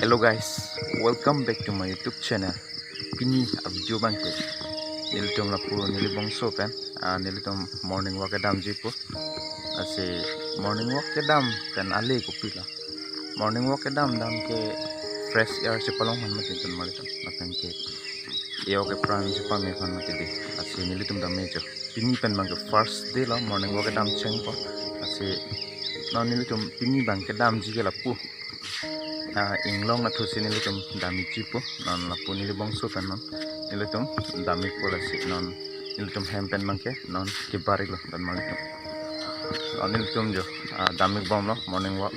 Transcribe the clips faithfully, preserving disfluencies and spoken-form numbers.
Hello guys, welcome back to my YouTube channel. Pini a-video abangke nelitum lapu neli bongso pen, ah, nelitum morning walk kedamji pu. Lasi morning walk kedam pen ale kopilo. Morning walk kedam dam ke fresh air chepalong aphan mati, don marlitum. Lapen ke yo ke pran chepame aphan mati dei. Lasi nelitum dam-e jo. Pini pen abangke first day lo morning walk kedam chengpo. Lasi non nelitum pini abangke damji ke lapu, ah, Inglong athutsi nelitum dam-ikji pu. Non lapu neli bongso pen non nelitum dam-ikpo, lasi non nelitum hem pen abangke non kebar-iklo, don marlitum. Non nelitum jo, ah, dam-ik bomlo morning walk.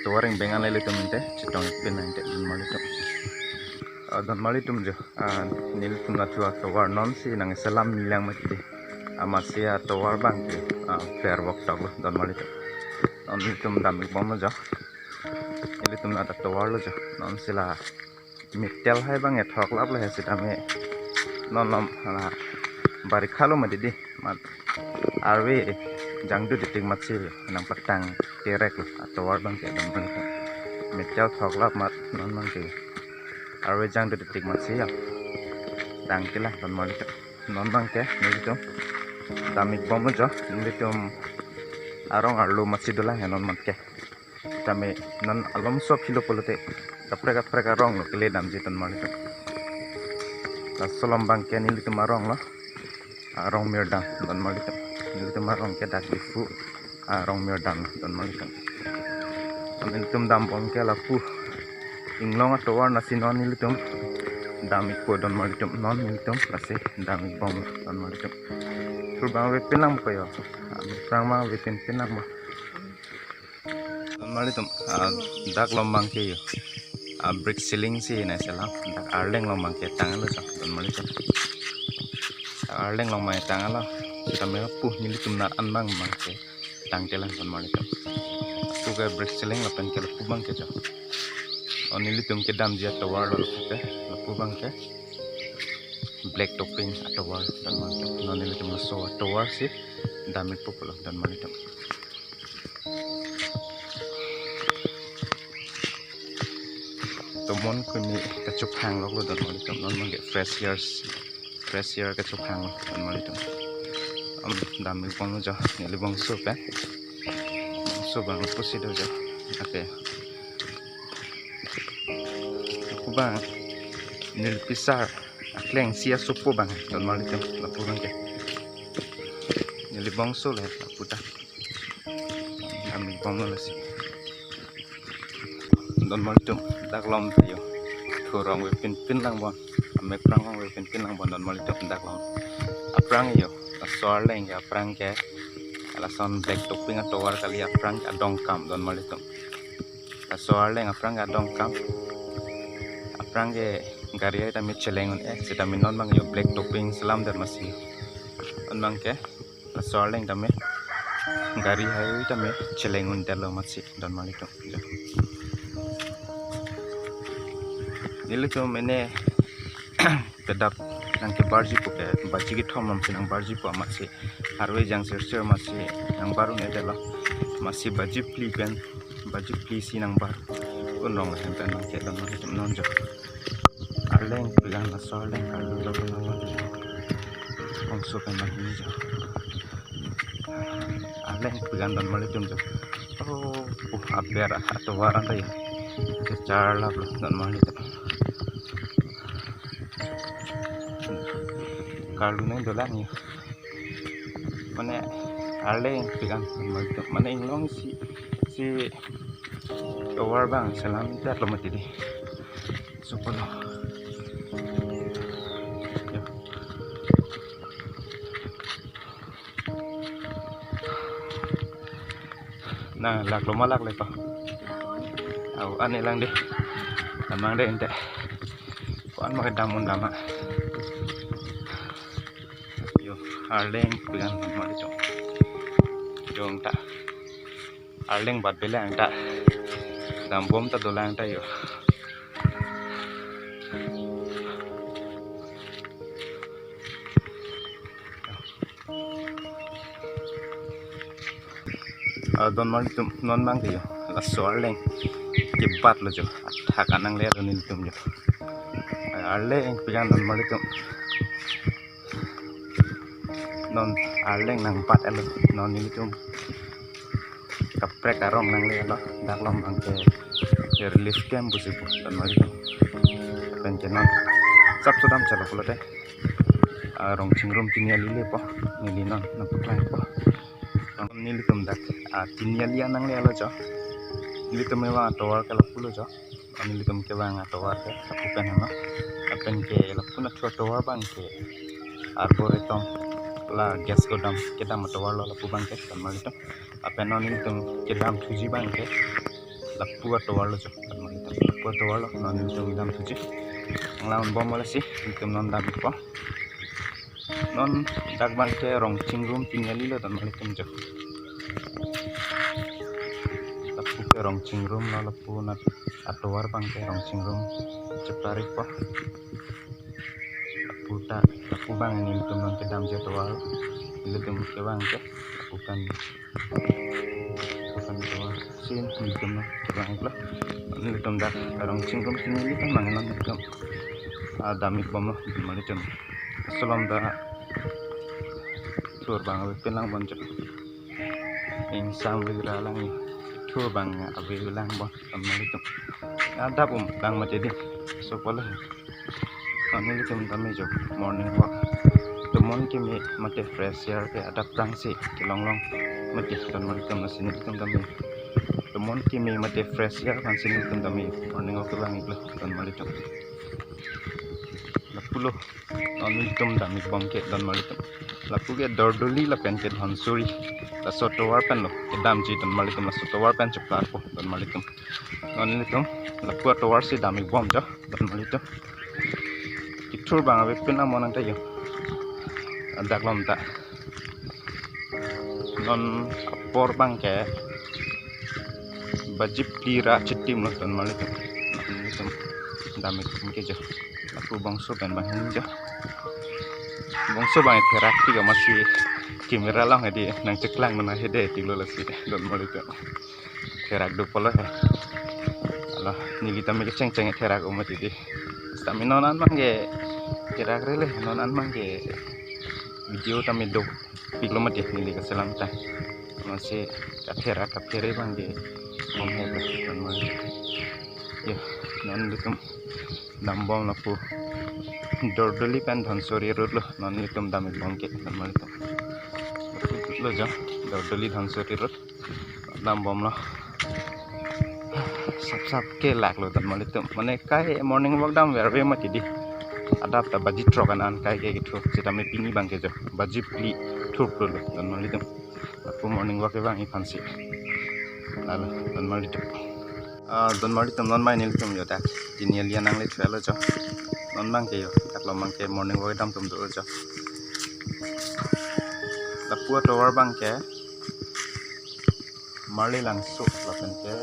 Tovar ingbeng an nelitum ante chetong-ik pin nang ante, don marlitum. Ah, don marlitum jo, ah, nelitum nathu atovar nonsi nangselam milang mati dei. Amatsi atovar abangke, ah, pher vok toklo, don marlitum. Non nelitum dam-ik bomlo jo. Nelitum nat atovar lo jo. Nonsi la metel hai abang ethok lap le he sitame non lom hala barikha lo mati dei. Mat arve jangdut titik matsi nangpatang terek lo atovar abangke, don marlitum. Metel thok lap mat non abangke arve jangdut titik matsi ya tangte lang, don marlitum. Non abangke nelitum dam-ik bomlo jo. Nelitum arong arlo matsi dolang he non abangke. Tame non alomso philo pulote kaprek kaprek arong lo kele damji, don marlitum. Laso along abangke nelitum arong lo, arong Mirdam, don marlitum. Nelitum arong ke dak Diphu arong Mirdam, don marlitum. Nelitum dam bomke lapu Inglong atovar, lasi non nelitum dam-ikpo, don marlitum. Non nelitum lasi dam-ik bom, don marlitum. Thur abang vepin lang ko yo. Aphrang abang vepin pin lang bo, don marlitum. Ah, dak along abangke yo, ah, brick ceiling si nangselam. Dak arleng along abangke tanglo jo, don marlitum. Dak arleng along abangke tanglo. Sitame lapu nelitum nat an abang abangke tangte lang, don marlitum. Lapu ke brick ceiling lapen ke lapu abangke jo, oh, nelitum kedamji atovar lo lapu ke. Lapu abangke black topping atovar, don marlitum. Non nelitum laso atovar si dam-ikpo pulo, don marlitum. Tomon kuni kachophang loklo, don marlitum. Non abangke fresh air, fresh air kachophanglo, don marlitum. Am dam-ik bomlo jo neli bongso pen. Bongso abang pusi do jo. Ate lapu abang neli pisar akleng si asopo abang, don marlitum. Lapu abangke neli bongso le lapu ta. Dam-ik bomlo lasi, don marlitum. Dak along yo, thur arong vepin pin lang bon. Amek aphrang arong vepin pin lang bon, don marlitum. Dak along aphrang yo, laso arleng ke aphrang ke lason black topping atovar kali, aphrang ke adongkam, don marlitum. Laso arleng aphrang ke adongkam. Aphrang ke gari hai tame cheleng un-e, sitame non abang yo black topping selam det matsi. Non abangke laso arleng tame gari hai tame cheleng un-edetlo matsi, don marlitum. Nelitum mene kedap nangkebarji pu ke baji kethom along si nangbarji pu amatsi arve jang sir sir matsi nangbar un-edetlo. Matsi baji phli pen, baji phli si nangbar un-e, arong hem pen abangke, don marlitum. Non jo arleng pik an, laso arleng karlu lo, don marlitum. Bongso pen abang hini jo. Arleng pik an, don marlitum jo. Oh, uh, aber atovar anta yo kecharlaplo, don marlitum. Karlu nang dolang yo. Mane arleng pik an, don marlitum. Mane Inglong si, si tovar abang selam det lo mati dei. Sopo lo. Yo. Na, laklo ma, lakle ko? Au, an-e lang dei. Damnang dei ante. Ko-an ma kedam un dam ma. Yo, arleng pik an, don marlitum. Yo, ta. Arleng bat belang ta. Dambom ta dolang ta yo. Ah, don marlitum, non abangke yo, laso arleng Kebat lo jo, athak anang le lo nelitum jo. Arleng pik an don marlitum. Non arleng nangbat alo, non nelitum kaprek arong nangle alo, dak along abangke relief camp pusi pu don marlitum. Pen ke non sap sodam chalo pulote, ah, rong chingrum tiniali lepo, neli non nangpaklangpo. Nelitum dak, ah, tiniali an nangle alo jo. Nelitum kevang atovar ke lapu lo jo. Nelitum kevang atovar ke lapu pen heno. Lapen ke lapu nathu atovar abangke arboretum, la gas godam kedam atovar lo lapu abangke don marlitum. Lapen non nelitum kedam thuji abangke lapu atovar lo jo don marlitum. Lapu atovar lo non nelitum kedam thuji. Nanglang bom lasi nelitum non dampo. Non dak abangke rong chingrum tiniali lo don marlitum jo. Lapu ke rong chingrum lo, lapu nat atovar abangke rong chingrum cheplarikpo. Lapu ta, lapu abang nelitum non kedamji atovar. Nelitum kevang ke lapu pen, lapu pen atovar si nelitum non kevang lo. Nelitum dak rong chingrum tiniali pen abang non nelitum, ah, damikbom lo don marlitum. Laso along ta kethur abang ave pen lang bon jo. Ingsam vira lang, kethur abang ave lang bon don marlitum. Adap um lang mati dei. So pole. Nelitum dam-ik jo morning walk. Tomon keme mate fresh air ke adap prang si kelong long mati don marlitum, lasi nelitum dam-ik. Tomon keme mate fresh air aphan si nelitum dam-ik, morning walk kevang-ik lo don marlitum. Lapulo non nelitum damikbom ke don marlitum. Lapu ke Dordoli lapen ke Dhansiri, laso atovar pen lo kedamji don marlitum, laso atovar pen cheplarpo don marlitum. Non nelitum lapu atovar si damikbom jo don marlitum. Kethur abang ave pen lang mo nang ta jo. Dak along ta. Non apor abangke baji phli ra chitim lo don marlitum. Nelitum damik ke jo. Lapu bongso pen abang hini jo. Bongso abang therak tik amatsi camera along hedi nangcheklang mana hede tik lo lasi don marlitum. Therak do pulo he. Alo, neli tame kecheng cheng therak o mati dei. Tame non an abangke therak rele, non an abangke video tame dopik lo mati neli keselam ta. Amatsi katherak kaphere abangke bom he lo don marlitum. Yo, non nelitum dambom lapu Dordoli pen Dhansiri road lo, non nelitum damikbom ke don marlitum. Lapu lo jo, Dordoli Dhansiri road. Dambom lo. Sap sap kelak lo don marlitum. Mane kai morning walk damver ave mati dei. Adap ta baji throk an an kai ke kethur. Sitame pini abangke jo baji phli thurphro lo don marlitum. Lapu morning walk kevang-ik aphan si. Lalo don marlitum. Ah, don marlitum non mai nelitum jo dak tiniali an nangle thulo jo. Non abangke jo, dak along abangke morning walk kedam atum do jo. Lapu atovar abangke Marlilangso lapen ke,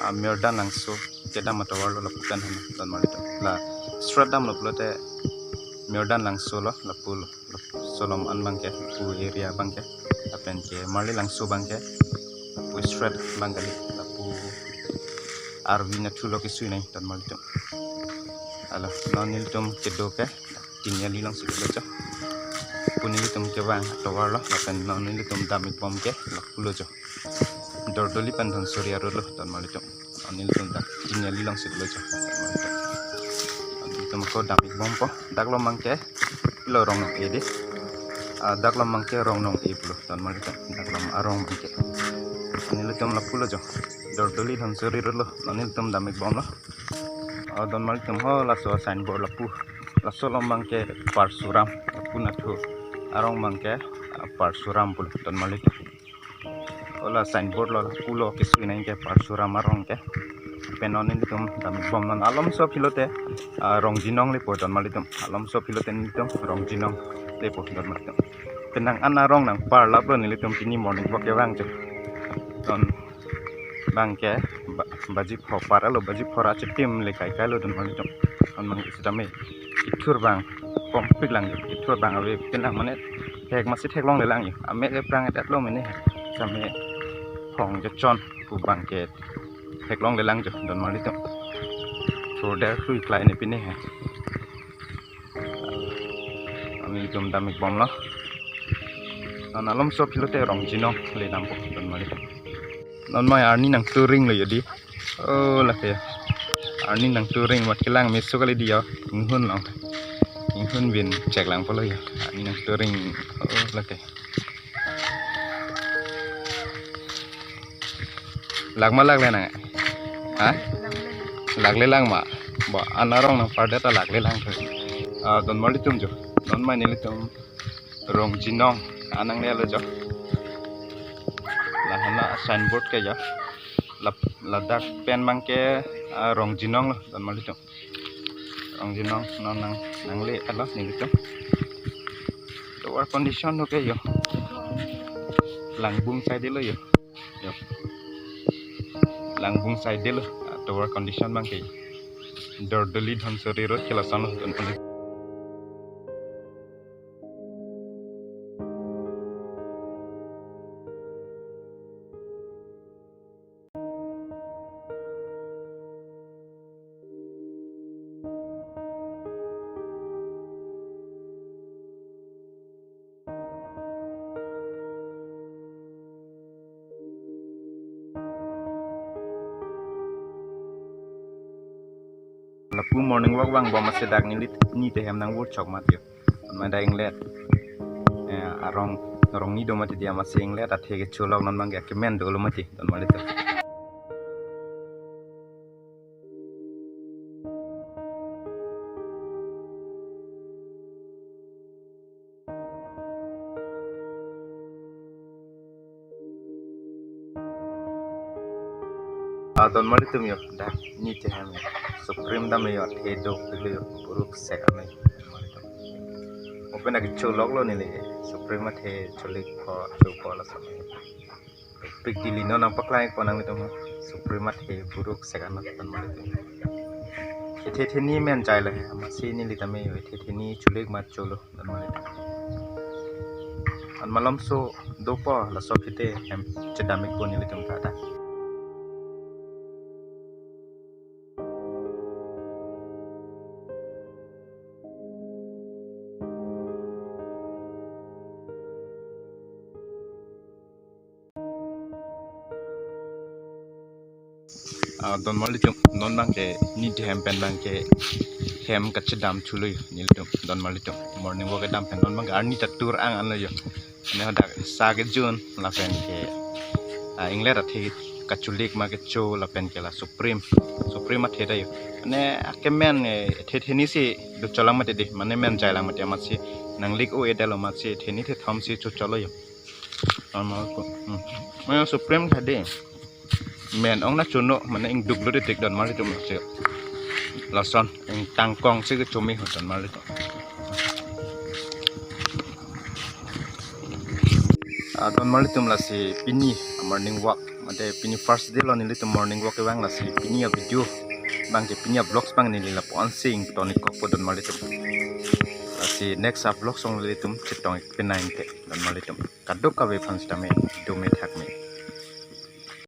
ah, Mirdanlangso kedam atovar lo lapu pen heno don marlitum. La straight damlo pulote Mirdanlangso lo lapu lo. Laso along an abangke, lapu area abangke. Lapen ke Marlilangso abangke lapu straight abang kali, lapu arvi nathu lo kesui nai don marlitum. Alo, non nelitum kedo ke tiniali along si lo jo. Lapu nelitum kevang atovar lo, lapen non nelitum damikbom ke lapu lo jo. Dordoli pen Dhansiri road lo don marlitum. Non nelitum dak tiniali along si lo jo don marlitum. Nelitum ako damikbompo. Dak along abangke lo Rongnong-e dei. Ah, dak along abangke Rongnong-e pulo don marlitum. Dak along arong abangke. Nelitum lapu lo jo. Dordoli Dhansiri road lo. Non nelitum damikbom lo. Ah, don marlitum ho laso signboard lapu. Laso along abangke Parsuram, lapu nathu arong abangke, ah, Parsuram pulo don marlitum. O la signboard lo lapu lo kesui nai ke Parsuram arong ke. Pen non nelitum damikbom non alomso philote, ah, Rongjinong lepo don marlitum. Alomso philote nelitum Rongjinong lepo don marlitum. Penang an arong nangparlap lo nelitum pini morning walk kevang jo. Non abangke ba-, baji pho par alo, baji pho ra chitim le kai kai lo don marlitum. Non abang sitame kethur abang kompik lang jo, kethur abang ave pen lang mane thek amatsi theklongle lang jo. Amek le prang et lo mene. Sitame phong jo chon pu abangke Theklonglelang jo, don marlitum. Sur der krui klai ne pine he. Ami dum dam ik bomlo. Non alomso pilote Rongjinong le dampo, don marlitum. Non mai arni nangturing lo yo di. Oh, lake. Arni nangturing mat kelang meso kali di yo. Inghun long. Inghun bin cheklangpo lo yo. Arni nangturing. Oh, lake. Lag ma lagle nang? Ha? Laglelang ma. Ba, an arong nangpardet ta laglelang thu. Ah, don marlitum jo. Non mai nelitum Rongjinong ananglelo jo. Lahenlo signboard ke jo. Lap, ladak pen abangke, ah, Rongjinong lo, don marlitum. Rongjinong non nang, nanglelo nelitum. Tovar condition lo ke yo. Langbung side lo yo. Yo. Langbung side lo. Ah, tovar condition abangke. Dordoli Dhansiri road ke lason lo, don marlitum. Lapu morning walk vangbom amatsi dak neli nithe hem nangvur chok mati yo. Mada inglet. Eh, arong, arong ni do mati dia amatsi inglet athe kecholok non abangke kemen dolo mati, don marlitum. Ah, don marlitum yo, dak nithe hem Supreme dam yo, athe dopiklo yo, buruk sek amei, don marlitum. Open agi cholok lo neli, Supreme athe cholikpo, chokpo lason. Pik dili non nangpaklangpo nanglitum. Supreme athe buruk sek an, don marlitum. Ethe theni men chai le, amatsi neli tame yo, ethe theni cholik ma cholo, don marlitum. An malomso dopo, laso pite hem chedam ikpo nelitum ta ta. Ah, don marlitum, non abangke nithe hem pen abangke hem kachedam cholo yo nelitum, don marlitum. Morning walk kedam pen non abangke arni ta tur ang anlo yo. Ane hadak sa kejun lapen ke, ah, inglet athe kacholik ma kecho lapen ke la Supreme. Supreme athe ta yo. Ane akemen, eh, ethe theni si docholang mati di, mane men chailang mati amatsi nanglik o edelo amatsi theni thethom si chocholo yo. Normal ko. Hmm. Mane Supreme khade. Men ong na chono, mane ingduk lo detik, don marlitum, laso. Lason ingtangkong si kechomi ho, don marlitum. Ah, don marlitum, lasi pini morning walk, mate pini first day lo nelitum morning walk kevang, lasi pini a-video abangke, pini a-vlogs abang neli lapu-an si ingtonik kokpo, don marlitum. Lasi next a-vlogs along nelitum chetong ik penang ke, don marlitum. Kadokave aphan sitame dome thakme.